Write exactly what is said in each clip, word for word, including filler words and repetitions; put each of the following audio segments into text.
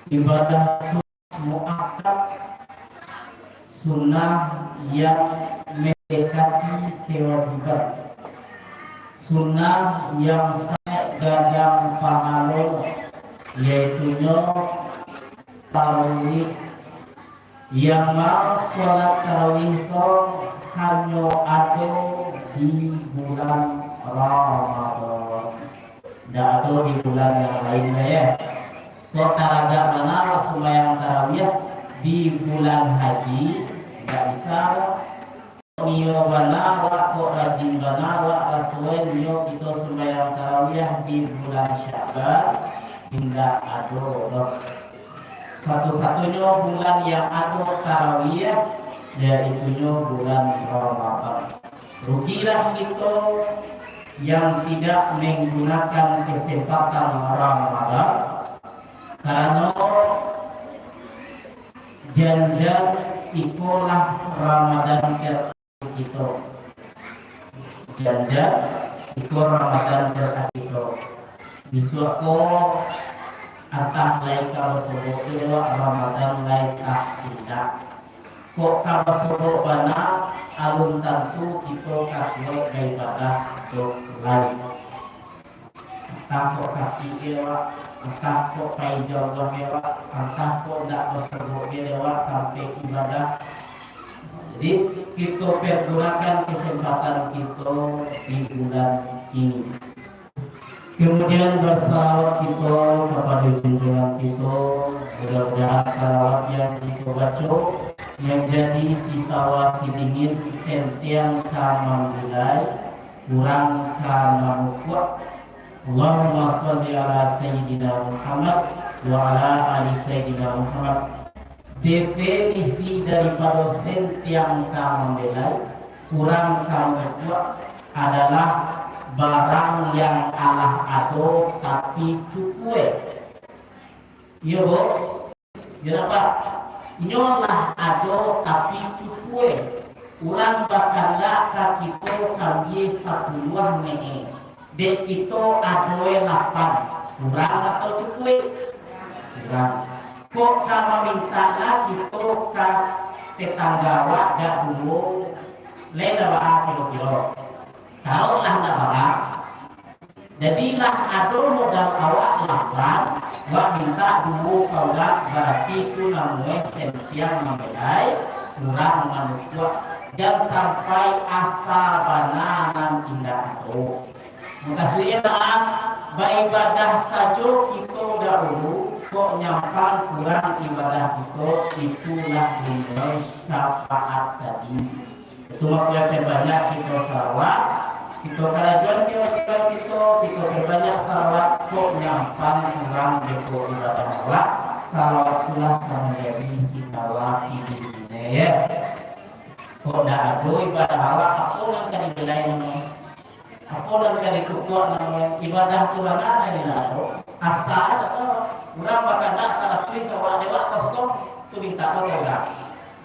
Ibadah sunnah muakkad, sunnah yang mendekati kewajiban, sunnah yang sangat gadang pahalo, yaitunyo tarawih. Yang ma salat tarawih ko hanyo ado di bulan Ramadan. Ndak ado di bulan yang lain, ya. Kok taragak bana lah sumbayang tarawih di bulan haji, ndak bisa. Nio bana awak, kok rajin bana awak, rasoan nio kito sumbayang tarawih di bulan Sya'ban, indak ado doh. Satu-satunyo bulan yang ado tarawih, yaitunyo bulan Ramadan. Rugilah kito yang tidak menggunakan kesempatan Ramadan, karano janjian ikolah Ramadan ter- kito. Janjian iko Ramadan terakhir kito. Bisuak ko antah lai ka basobok jo Ramadan lai ka indak. Kok ka basobok bana, alun tantu kito ka kuaik baibadah doh lai. Antah kok sakik dek awak, antah kok pai jauah dek awak, antah kok ndak basobok dek awak tampek ibadah. Jadi, kito pergunakan kesempatan kito di bulan ini. Kemudian, bersalawat kito kapado junjungan kito, mudah-mudahan salawat yang kito baco manjadi sitawa sidingin, sentiang ka mambilai, urang ka mamukuak. Allahumma shalli ala Sayyidina Muhammad wa ala ali Sayyidina Muhammad. Definisi daripado sentiang ka mambelai, urang ka mamukuak, adalah barang yang alah ado tapi cukuik. Iyo, Bo? Yo napa? Inyo lah ado tapi cukuik. Urang bakandak ka kito kambia sapuluah ne. Dek kito adoe lapan. Kurang atau cukuik? Kurang. Kok ka mamintak lah kito ka tetangga awak dak duo? Lai ndak baa kiro-kiro. Kalau lah ndak baa, jadi lah ado modal awak lapan, wak mintak duo ka urang, barati tu namuah sentiang mambelai, kurang mamukuak, jan sampai asa bana nan indak ado. Mukasuiknyo, baibadah sajo kito dahulu, kok nyampang kurang ibadah kito, itulah gunonyo syafaat tadi. Itu mako, yang terbanyak kito salawat, kito karajoan kewajiban kito, kito terbanyak salawat, kok nyampang kurang beko ibadah awak, salawat tu lah ka manjadi sitawa sidingin, ya. Kok ndak ado ibadah awak, apo nan ka dibelai namonyo? Apo nan ka ditukuak namonyo? Ibadah tu bana nan indak ado. Asa ado, urang bakandak saratuih ka awak dewek kosong, tu mintak ko ka urang.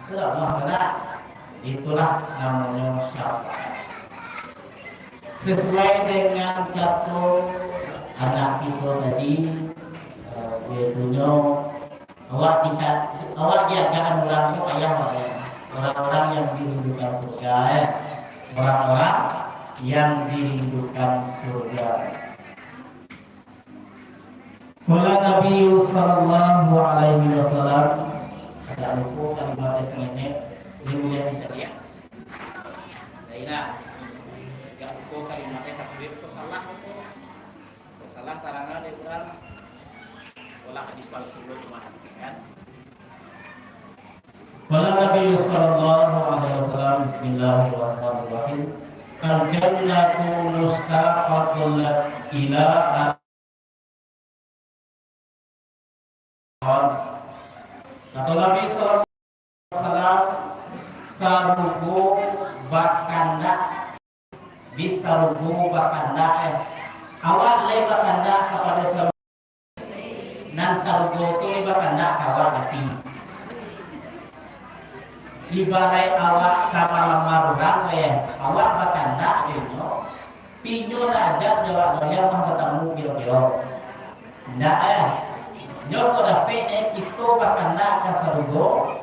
Itulah, muah bana. Itulah namonyo syafaat. Sesuai dengan kato anak kito tadi, eh, yaitunyo, awak di, awak diagaan urang tu payah, urang-urang yang dirindukan surga, eh. Orang-orang yang dirindukan surga. Qala Nabi sallallahu alaihi wasallam, agak lupo kalimat samenek, ini mulia bisa dia. Lain lah. Agak lupo kalimat takbir, kok salah kok. Kok salah tarang dek urang. Olah hadis palsu lo cuma kan. Qala Nabi sallallahu alaihi wasallam, bismillahirrahmanirrahim. Al-jannatu mustaqatun ila Kato Nabi sallallahu alaihi wasallam, sarugo bakandak, di sarugo bakandak, eh. Awak lai bakandak kapado sarugo, nan sarugo tu lai bakandak ka awak ati. Ibaraik awak ka malamar urang, eh, awak bakandak jo inyo, Inyo lah ajak jawab baliau mah batamu kiro-kiro. Indak, eh? Nyo kok dapek, eh, kito bakandak ka sarugo,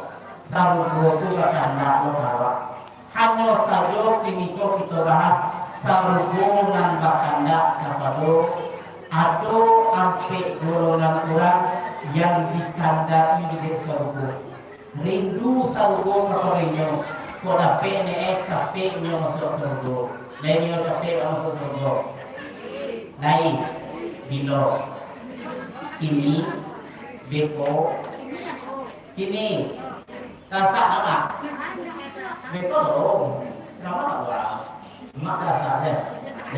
sarugo tu bakandak lo ka awak. Hanyo sajo kiniko kito bahas, sarugo nan bakandak kapado ado ampek golongan urang yang dikandaki dek sarugo. Rindu sarugo kapado inyo, kok dapek ne, eh, capek inyo masuak sarugo. Lai inyo capek masuak sarugo? Lai. Bilo? Kini? Beko? Kini? Kasak nama? Beko lo. Nama tak buat? Mak kasak je.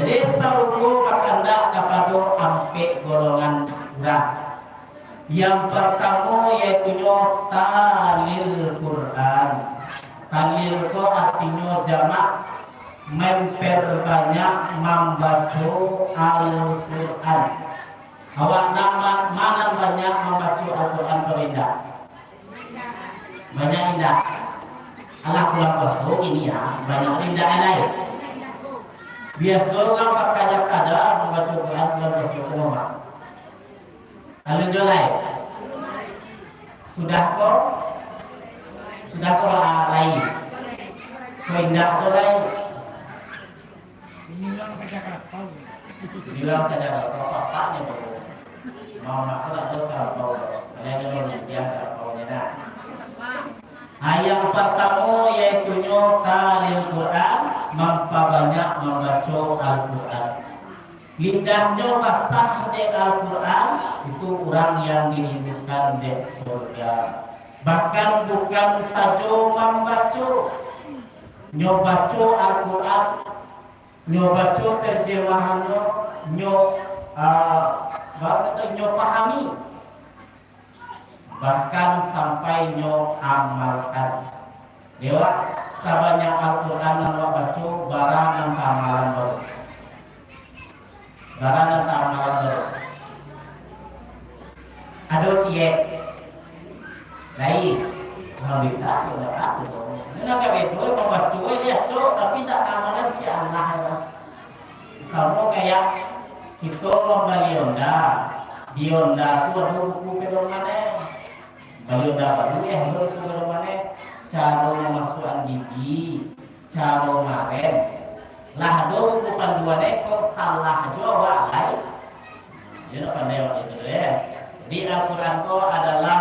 Jadi, sarugo bakandak kapado ampek golongan urang. Yang partamo yaitunyo talil Quran. Talil ko artinyo jamak, memperbanyak mambaco Al-Quran. Awak nan ma-, ma nan banyak mambaco Al-Quran ko indak? Banyak indak? Alah bulan puaso kini ya, banyak indak lai? Biaso urang bakaja-kaja mambaco Quran bulan puaso ko, Mak. Alun jo lai? Sudah ko? Sudah ko, ah, lai? Ko indak ko lai? Bilang ka Jakarta. Bilang ka Jakarta, bapaknyo tu. Mama ko tak tahu kalau kau. Kalian yang belum dia kalau kau ni nah. Ah, yang partamo yaitunyo talil Quran, mampabanyak mambaco Al-Quran. Lidahnyo basah dek Al-Quran, itu urang yang dirindukan dek surga. Bahkan bukan sajo mambaco, nyo baco Al-Quran, nyo baco terjemahannyo, nyo, ah, ba-, nyo pahami. Bahkan sampai nyo amalkan. Dewak, sabanyak Al-Quran nan wak baco, bara nan taamalan baru? Bara nan taamalan baru? Ado ciek? Lai? Alhamdulillah, yo lah, ado tu. Nan ka bedo, mambaco, eh, yo, Cok, tapi tak taamalan, ciek alah, yo. Samo kayak kito mambali onda. Di onda tu ado buku pedoman, eh. Bali onda baru, eh, ado buku pedoman, eh. Caro mamasuakan gigi, caro ngarem. Lah ado buku panduan, eh, kok salah jo awak lai. Yo, nak pandai awak itu, eh. Jadi Al-Quran ko adalah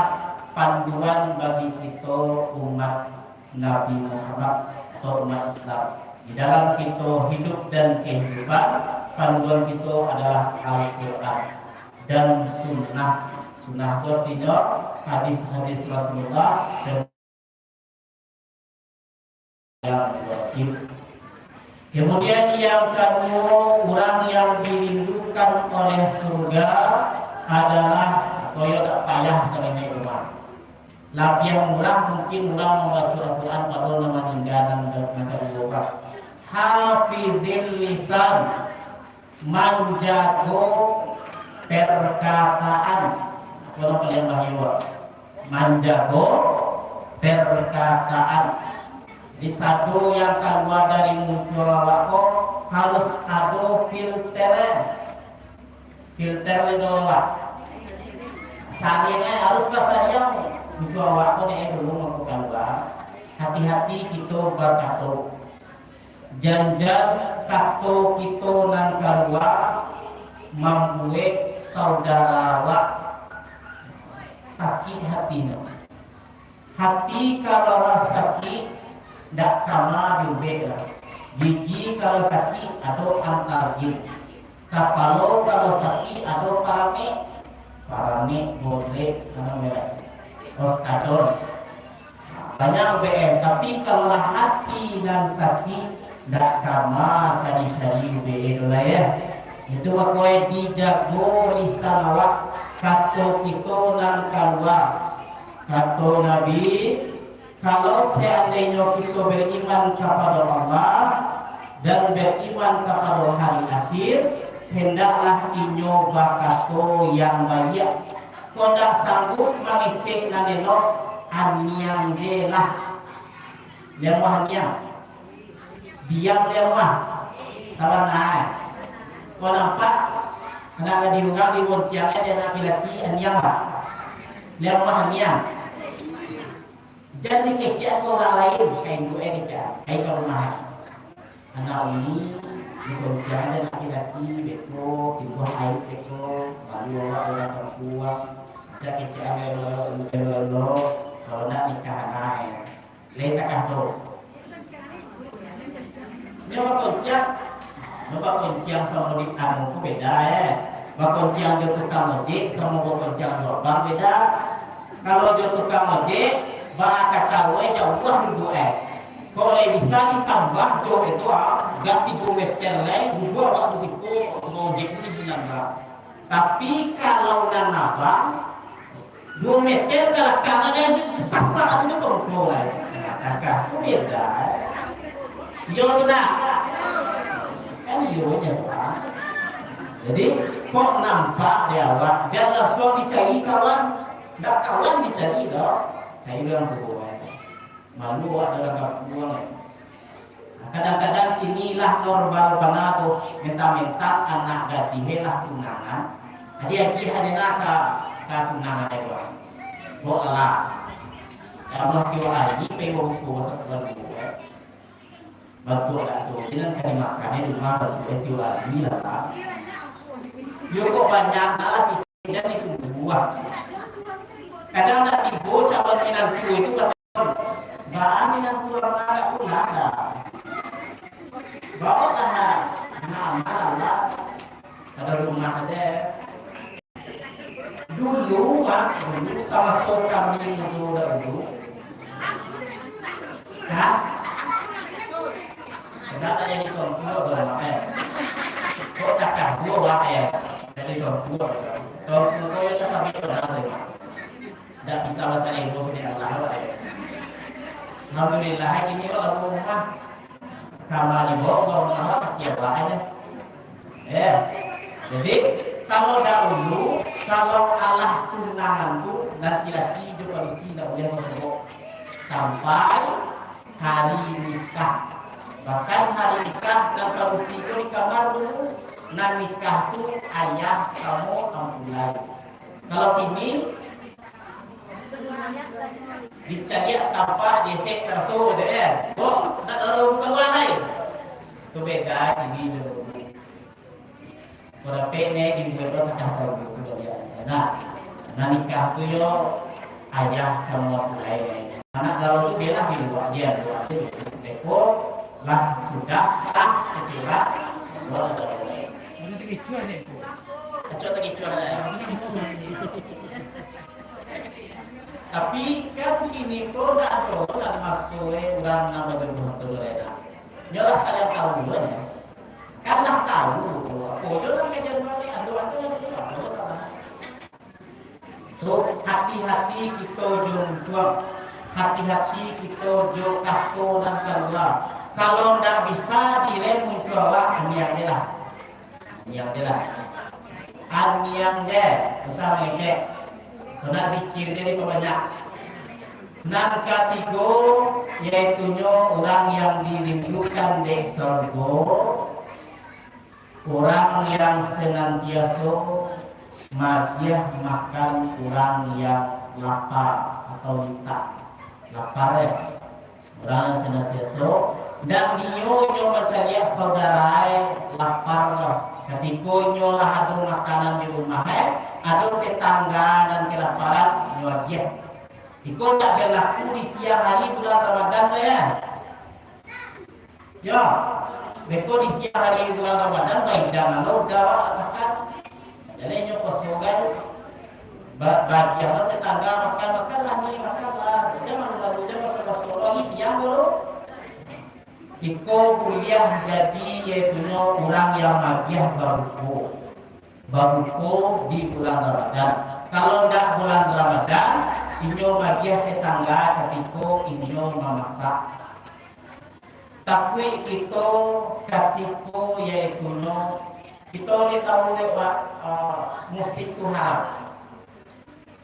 panduan bagi kito umat Nabi Muhammad atau umat Islam. Di dalam kito hidup dan kehidupan, panduan kito adalah Al-Quran dan Sunnah. Sunnah tu artinyo hadis-hadis Rasulullah dan yang wajib. Kemudian yang kaduo, urang yang dirindukan oleh surga adalah, koyo tak payah sabanyak rumah. Labiah murah mungkin urang mambaco Al-Quran pado nan maningga nan, nan kaduo, Pak. Hafizil lisan, manjago perkataan. Apo nan paliang bahayo, Pak? Manjago perkataan. Jadi, sado yang kalua dari muncua awak ko harus ado filter. Filter lidah awak. Saringan harus basariang. Muncua awak ko nek dulu mau kalua. Hati-hati kito bakato. Jan-jan kato kito nan kalua mambuek saudara awak sakik hatinyo. Hati kalau lah sakik, ndak kama diubek lah. Gigi kalau sakik, ado antalgin. Kapalo kalau sakik, ado paramek. Paramek, borek, anu merah. Oskadon. Banyak ubek, eh. Tapi kalau lah hati nan sakik, ndak kama ka dicari ubek, eh, tu lah, ya. Itu mako, eh, dijago lisan awak, kato kito nan kalua. Kato Nabi, kalau seandainyo kito beriman kapado Allah dan beriman kapado hari akhir, hendaklah inyo bakato yang baiak. Kok ndak sanggup mangecek nan elok, aniang je lah. Lemuah aniang. Diam lemuah. Sabana. Kok nampak anak gadih urang dibonciang, eh, dek anak laki-laki, aniang lah. Lemah nian. Jan dikecek ka urang lain, ka induak e kecek, ka urang rumah. Anak uni, dikonciang dek laki-laki, beko, timbua aib beko, malu awak urang kampuang, jan kecek elok-elok, kalau ndak nikah anak e. Lai takah tu. Nyo bakonciang, nyo bakonciang samo di anu tu beda, eh. Bakonciang jo tukang ojek samo bakonciang jo abang beda. Kalau jo tukang ojek, baa kacau e jauah duduak e. Kok lai bisa ditambah jo itu, ah, agak tigo meter lai, duduak awak di siku, tukang ojek tu di sinan lah. Tapi kalau nan abang, duo meter ka lakang aja, itu sasak tu, tu tongko lah. Takah tu beda, eh. Iyo tu nak. Kan iyo je tu, ah. Jadi, kok nampak di awak, jan lasuang dicari kawan. Ndak kawan dicari doh. Cari urang tuo, eh. Malu awak dalam kampuang, eh. Kadang-kadang kini lah normal bana tu, mentang-mentang anak gadih e lah tunangan. Jadi agiah ado nak ka, ka tunangan e tu. Bo alah. Ya Allah, tiok ari pai babuko masak tuan buah. Bantuak dak tu, jangan ka dimakan e di rumah bantuak e tiok ari lah. Yo kok banyak nak lah pitih dan disungguah. Kadang dak tibo calon minantu itu Baa minantu urang anak tu lah. Baoklah anak amal lah. Ado rumah sajo. Dulu, Mak, dulu samaso kami mudo dahulu. Hah? Kenapa jadi tuanku, Mak, eh? Kok tak kabur, Mak, eh? Jadi tuanku, Mak. Tuanku, kok ya tak kabur, Mak, eh? Ndak bisa basalingkuh sini Allah, Pak, ya. Alhamdulillah, kini lo aku rumah. Kamari bawa, bawa rumah, Pak, ya, Pak, ya. Ya. Jadi, kalau dahulu, kalau alah tunangan tu, laki-laki jo padusi ndak buliah basobok. Sampai hari nikah. Bahkan hari nikah, nan padusi tu di kamar dulu, nan nikah tu ayah samo ampulai. Kalau kini, dicaliak tampak, diesek taraso, je kan? Oh, ndak tahu kalua lai. Tu beda kini jo dulu. Kok dapek ne, dibuek lo pacah tahu tu baliak. Nah, nan nikah tu yo ayah samo ampulai. Anak daro tu bialah di lua, di lua tu. Beko lah sudah sah kecil lah. Lo ada. Acok lagi cuan, eh. Tapi kan kini ko ndak ado lah maso, eh, urang nan bajodoh tu, eh, dah. Nyo lah sadang tahu juo, eh. Kan lah tahu tu, apo jo lah kajian baliak, ado ajo lah tu, apo jo salah. Tu, hati-hati kito jo muncuang, hati-hati kito jo kato nan kalua. Kalau ndak bisa direm muncuang awak, aniang je lah. Aniang je lah. Aniang je, usah mangecek. Sunat zikir je dipabanyak. Nan katigo, yaitunyo urang yang dirindukan dek sorgo, urang yang senantiaso magiah makan urang yang lapar atau litak. Lapar, eh. Urang senantiaso, ndak nio nyo mancaliak saudara e lapar doh. Katiko nyo lah ado makanan di rumah e, ado tetangga nan kelaparan, nyo agiah. Iko ndak berlaku di siang hari bulan Ramadan tu, ya. Yo, beko di siang hari bulan Ramadan, baidang alo udah awak makan. Jadi nyo kosong kan. Ba-, bagian lo tetangga makan, makanlah ni, makanlah. Jangan lalu, jangan basah-basah. Lagi siang baru. Iko buliah jadi, yaitunyo urang yang magiah babuko. Babuko di bulan Ramadan. Kalau ndak bulan Ramadan, inyo magiah tetangga katiko inyo mamasak. Takuik kito katiko, yaitunyo, kito ni tahu dek, Pak, eh, musik tu haram.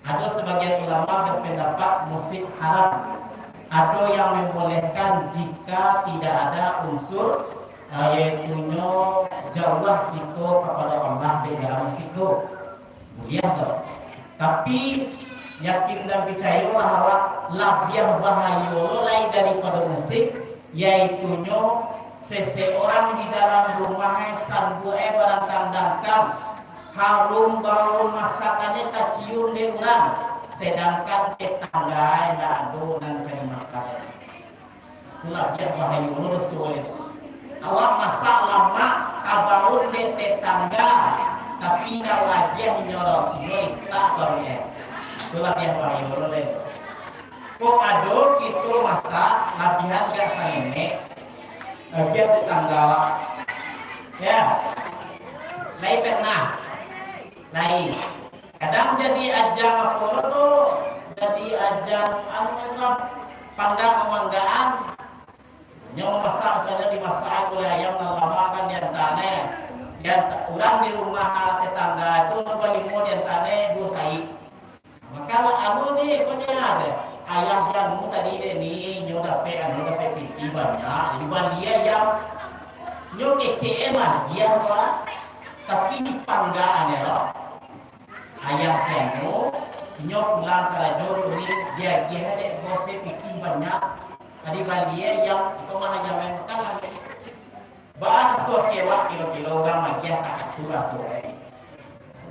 Ado sabagian ulama berpendapat musik haram. Ado yang membolehkan jika tidak ada unsur, eh, yaitunyo jauah kito kapado Allah dek dalam musik tu. Buliah tu. Tapi, Yakin dan picayolah awak, labiah bahayo lo lai daripado musik, yaitunyo seseorang di dalam rumah e, sanduak e barantang-rantang, harum bau masakannyo tacium dek urang, sedangkan tetangga e ndak ado nan ka dimakan. Tu labiah bahayo lo doso e. Awak masak lamak, tabaun dek tetangga, tapi indak agiah inyo lo, inyo litak baru e. Tu labiah bahayo lo lai. Kok ado kito masak, labiahan agak sangenek, agiah tetangga awak. Ya. Lai pernah? Lai. Kadang jadi ajang apo lo tu, jadi ajang anu lah, panggang-mamanggaan. Nyo mamasak, misalnyo dimasak gulai ayam nan lamak kan diantanyo. Dianta-, urang di rumah tetangga tu lo balimo diantanyo duo saik. Mako lah anu ni, ko nyo aja. Ayah si anu tadi dek ni, nyo dapek anu, dapek pitih banyak. Jadi bali ayam. Nyo kecek e mah, agiah, tapi dipanggaan e lo. Ayah si anu, inyo pulang karajo tu ni, diagiah dek bos e pitih banyak. Tadi bali ayam, iko mah ayam e makan lah. Baraso kewak kilo-kilo urang magiah takah tu raso e.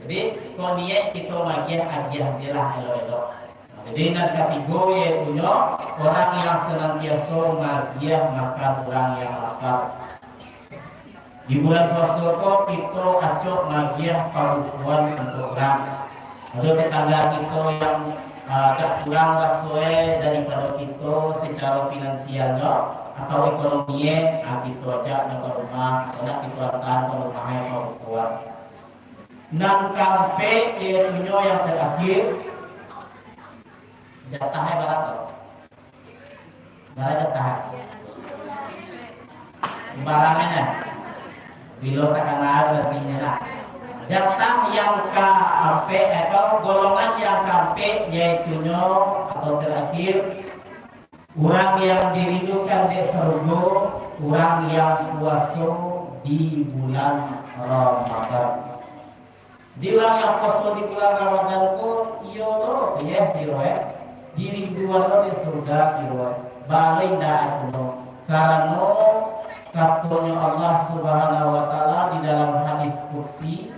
Jadi, kok niaik kito magiah, agiah je lah elok-elok. Jadi, nan katigo yaitunyo, orang yang senantiaso magiah makan urang yang lapar. Di bulan puaso ko, kito acok magiah pabukoan untuak urang. Ado tetangga kito yang, ah, agak kurang raso e daripado kito secaro finansialnyo, atau ekonomi e, ah, kito ajak nyo ka rumah, atau nak kito antaan ka rumah e pabukoan. Nan kaampek, yaitunyo yang terakhir, jatah e bara? Bara jatah? Barangnyo. Bilo takana barantinyo lah. Jatah yang kaampek, atau golongan yang kaampek, yaitunyo, atau terakhir, urang yang dirindukan dek sarugo, urang yang puaso di bulan Ramadan. Di urang yang puaso di bulan Ramadan ko, iyo lo, iyo, kiro e, dirinduan lo di surga, kiro e, baa lo indak ado lo. Karano, katonyo Allah Subhanahu wa Ta'ala di dalam hadis qudsi,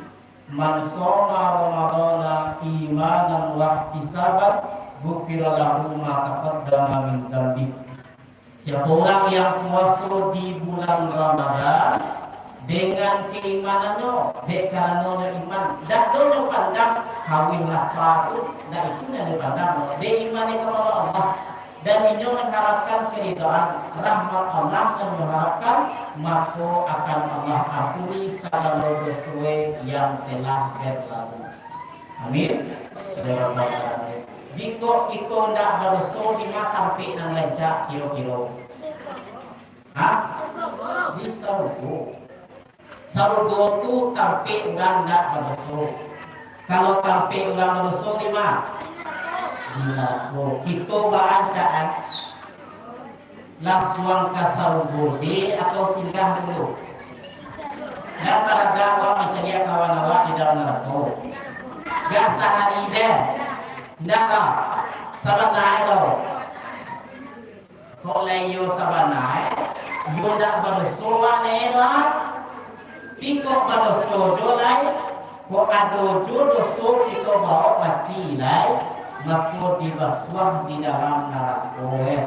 "Man shoma Ramadana imanan wahtisaban, ghufira lahu ma taqaddama min dzanbih." Siapo urang yang puaso di bulan Ramadan dengan keimanannyo, dek karanonyo iman, dak do nyo pandang hawih lapa tu, dak itu nan dipandang, dek iman kapado Allah, dan inyo mengharapkan keridaan, rahmat Allah nan diharapkan, mako akan Allah ampuni sagalo doso yang telah berlalu. Amin. Ya Rabbal Alamin. Jikok kito ndak badoso, di ma tampek nan rancak kiro-kiro? Ha? Di sarugo. Sarugo tu tampek urang ndak badoso. Kalau tampek urang badoso, di ma? Di narako. Kito barancak, kan? Lansuang ka sarugo je atau singgah dulu? Nan taragak awak mancaliak kawan awak di dalam narako. Gak sahari je. Ndak lah. Sabana e lo. Kok lai iyo sabana e, iyo ndak badoso awak ne doh. Pi kok badoso jo lai, kok ado jo doso kito baok mati lai, mako dibasuah di dalam narako e.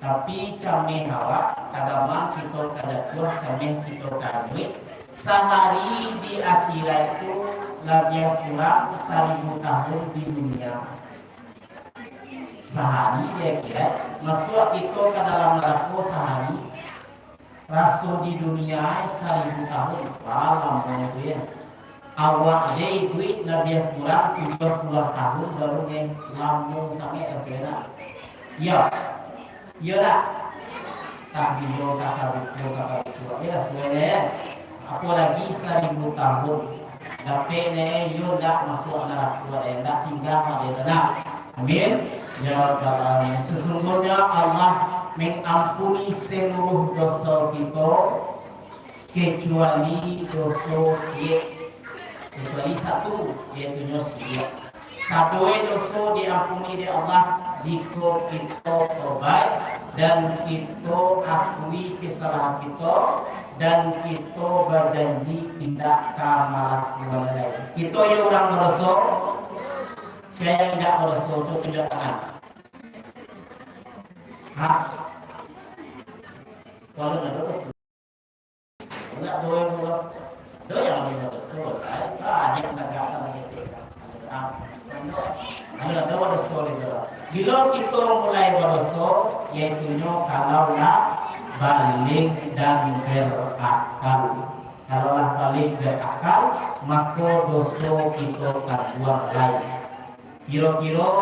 Tapi cameh awak, kadaman kito ka jatuah, cameh kito ka anyuik. Sahari di akhirat tu labiah kurang saribu tahun di dunia. Sahari di akhirat, masuak kito ka dalam narako sahari, raso di dunia saribu tahun. Wah, lamonyo tu, ya. Awak je iduik labiah kurang tujuah puluah tahun baru nge, lamo sangaik rasonyo, nak. Iyo. Iyo dak? Tah bilo ka kabuko ka kabuko. Iyo dah, suai dah, ya. Apo lagi saribu tahun. Dapek ne, iyo dak masuak narako deh, dak singgah deh, tenang. Amin. Ya Rabbal Alamin. Sesungguhnya Allah mengampuni seluruh doso kito, kecuali doso ciek. Kecuali satu, yaitunyo syirik. Sadoe doso diampuni dek Allah, jikok kito tobaik, dan kito akui kesalahan kito, dan kito bajanji indak ka malakuan lai. Kito yo urang badoso? Sia nan indak badoso, co tunjuak tangan. Ha? Kalau indak badoso. Indak doa yang Allah. Doa yang Allah Rasul, kan? Ah, dia menegakkan lagi. Ado doa Rasul itu. Bilo kito mulai badoso, yaitunyo kalau lah balig dan berakal. Kalau lah balig berakal, mako doso kito tabuang lai. Kiro-kiro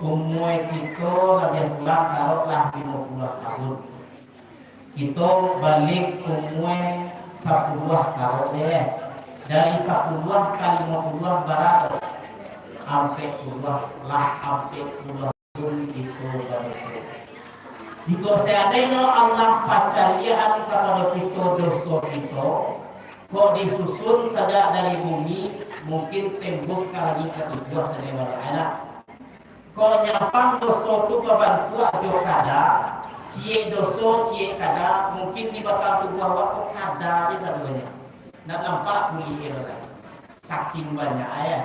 umua kito labiah kurang taruihlah limo puluah tahun. Kito balig umua sapuluah taruih deh. Dari sapuluah ka limo puluah bara tu? Ampek puluah, lah ampek puluah tahun kito badoso. Jikok seandainyo Allah pacaliak-an kapado kito doso kito, kok disusun sajak dari bumi, mungkin tembus ka langik katujuah sadonyo banyak anak. Kok nyampang doso tu babantuak jo kada, ciek doso, ciek kada, mungkin di batang tubuah awak tu kada je sadonyo. Ndak nampak kulik je lah. Saking banyak, eh.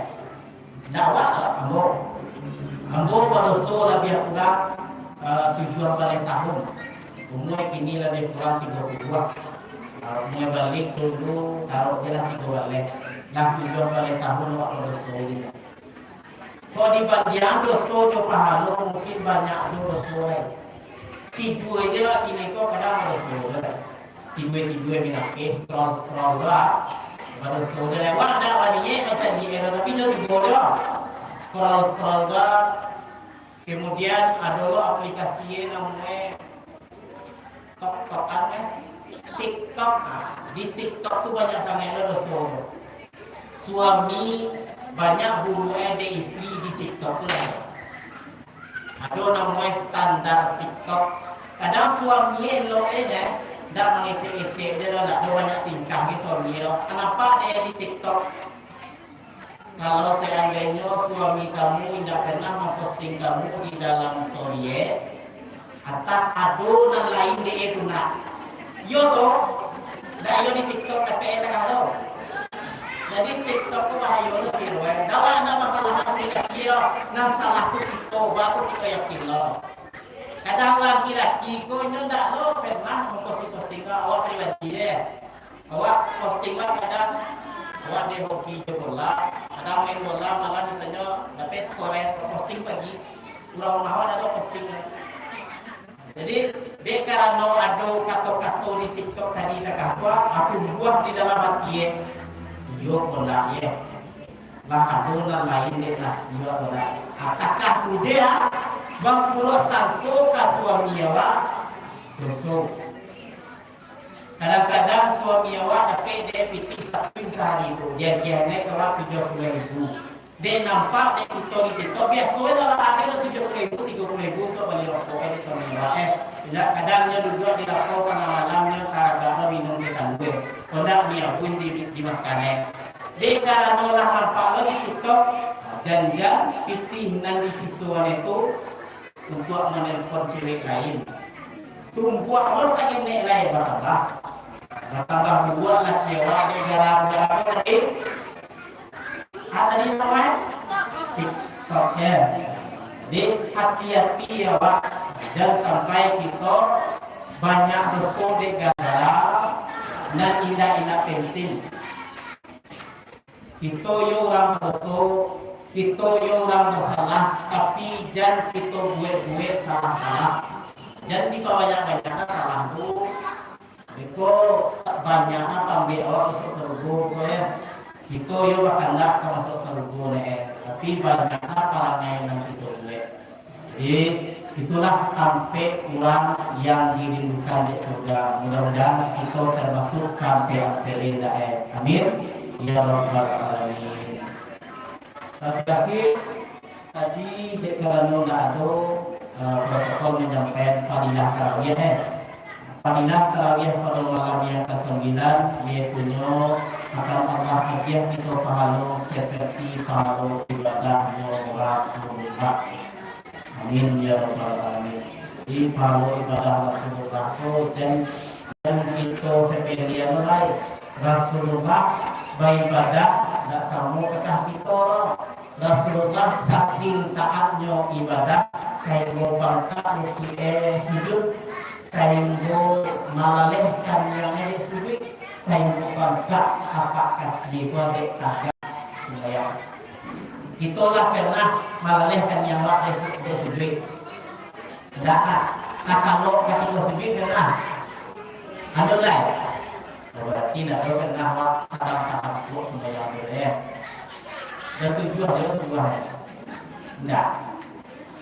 Ndak awak lah, ambo. Ambo badoso labiah kurang, eh, tujuah baleh tahun. Umua kini labiah kurang tigo puluah. Eh, umua balig dulu, taruih je lah tigo baleh. Lah tujuah baleh tahun awak badoso je. Kok dibandiang doso jo pahalo, mungkin banyak jo doso lai. Tigo je lah kini ko kadang badoso lai. Tigo-tigo minakeh, scroll-scroll lah. Badoso lai. Wah, ndak baniaik macam ni, eh, tapi nyo tigo je. Scroll-scroll lah. Kemudian ado lo aplikasi namonyo TikTok, kan, eh? TikTok, ah, di TikTok tu banyak sangaik lo doso. Suami banyak buruak dek istri di TikTok tu lah. Ado namonyo standar TikTok. Kadang suami elok e nyo, ndak mangecek-ngecek je lo, ndak ado banyak tingkah ge suami lo. Nampak dek di TikTok. Kalau seandainyo suami kamu indak pernah mamposting kamu di dalam story, eh, atau ado nan lain dek e tu nak. Iyo tu, ndak iyo di TikTok tapi e takah tu. Jadi TikTok tu bahayo lo, biro, eh. Dak, ndak masalah aplikasi lo, nan salah tu kito, baru kito yakin lo. Kadang laki-laki ko inyo ndak lo pernah mamposting-posting ka awak pribadi, eh. Awak posting lah kadang, awak dek hobi jo bola, kadang main bola, malah misalnyo dapek skor, eh, posting pagi, urang rumah awak dak ado posting. Jadi, dek karano ado kato-kato di TikTok tadi takah tu, ah, tumbuah di dalam ati, eh. Iyo, bola, eh. Lah ado nan lain dek lah, iyo bola. Ah, takah tu je, ah. Bapulok sangko ka suami awak, doso. Kadang-kadang suami awak dapek dek pitih sapiring sahari tu, diagiahnyo ka awak tujuah puluah ribu. Dek nampak dek kito di TikTok, biaso lah ado tujuah puluah ribu, tigo puluah ribu untuak bali rokok dek suami awak, eh. Indak, kadang nyo duduak di lapau tangah malam, nyo taragak lo minum teh talua. Kok ndak, mi abun di, dimakan, eh. Dek karano lah nampak lo di TikTok, jan-jan pitih nan di siso tu untuak manelpon cewek lain. Tumbuah lo saketek lai batambah. Batambah buruak laki awak dek gara-gara ko tadi. Ah, tadi namonyo TikTok, yo. Jadi, hati-hati awak, jan sampai kito banyak doso dek gara-gara nan indak-indak penting. Kito yo urang badoso, kito yo urang basalah, tapi jan kito buek-buek salah-salah. Jan dipabanyak-banyakkan salah tu. Beko banyak nan pambek awak masuak sarugo ko, yo. Kito yo bakandak ka masuak sarugo, neh, eh. Tapi banyak nan parangai nan kito buek. Jadi, itulah ampek urang yang dirindukan dek surga. Mudah-mudahan kito tamasuk ka ampek-ampek lain, eh. Amin. Ya Rabbal Alamin. Terakhir, tadi dek karano ndak ado, eh, protokol manyampaikan fadilah tarawih, eh. Fadilah tarawih pado malam yang kasambilan, yaitunyo akan Allah agiah kito pahalo seperti pahalo ibadahnyo Amin ya rabbal alamin. Jadi, pahalo ibadah Rasulullah tu jan, jan kito sepelean lai. Rasulullah baibadah ndak samo ka kito. Rasulullah saking taatnyo ibadah, sainggo bangkak muki, eh, sujud, sainggo malalehkan yang dek sujud, sainggo bangkak tapak kaki ko dek tagak sumbayang. Kito lah pernah malalehkan yang awak dek su-, dek sujud? Ndak, ah. Takalok ka tangah sujud pernah? Ado lai? Oh, berarti ndak ado pernah awak sadang takampuak sumbayang tu, eh. Dan tujuah je lah sumbayang. Ndak.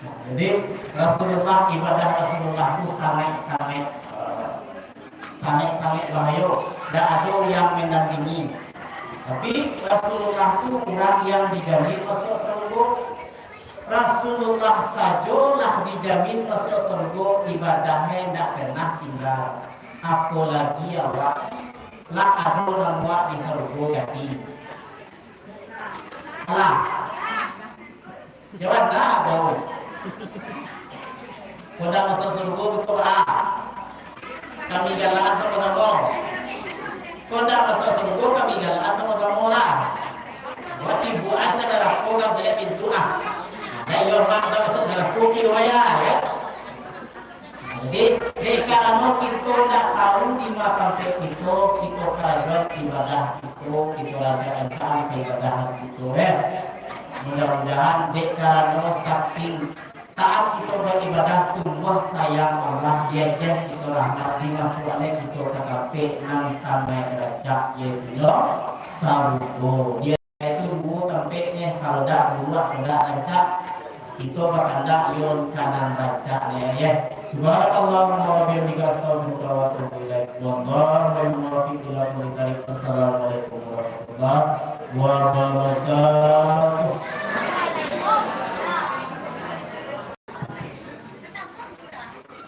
Nah, jadi, Rasulullah, ibadah Rasulullah tu sangat-sangat, eh, sangat-sangat bahayo. Ndak ado yang mandandingi. Tapi, Rasulullah tu urang yang dijamin masuak sarugo. Rasulullah sajo lah dijamin masuak sarugo, ibadahnyo ndak pernah tingga. Apolagi awak, lah ado nan muak di sarugo jadi. Alah. Jawaban lah, jauh. Kau ndak masuak sarugo, betul ah. Kami galakan samo-samo. Kau ndak masuak sarugo, kami galakan samo-samo lah. Wajib buat ka narako, kan, saya pintu ah. Nah, iyo, mak ndak masuak narako, kiro ya, ya. Jadi, dek karano kito ndak tahu di ma tampek kito, kito karajoan ibadah kito, kito rancak-rancak ibadah kito, eh. Mudah-mudahan dek karano saking taat kito baibadah, tumbuah sayang Allah, diagiah kito rahmat, dimasuaknyo kito ka tampek nan sangaik rancak, yaitu sarugo. Yaitu duo tampeknyo, kalau dak buruak, kalau dak rancak, kito bakandak yo ka nan rancaknyo, yo. Subhanakallahumma wa bihamdika, astaghfiruka wa atubu ilaik. Wallahul muwaffiq ila aqwamit thariq. Assalamualaikum warahmatullahi wabarakatuh.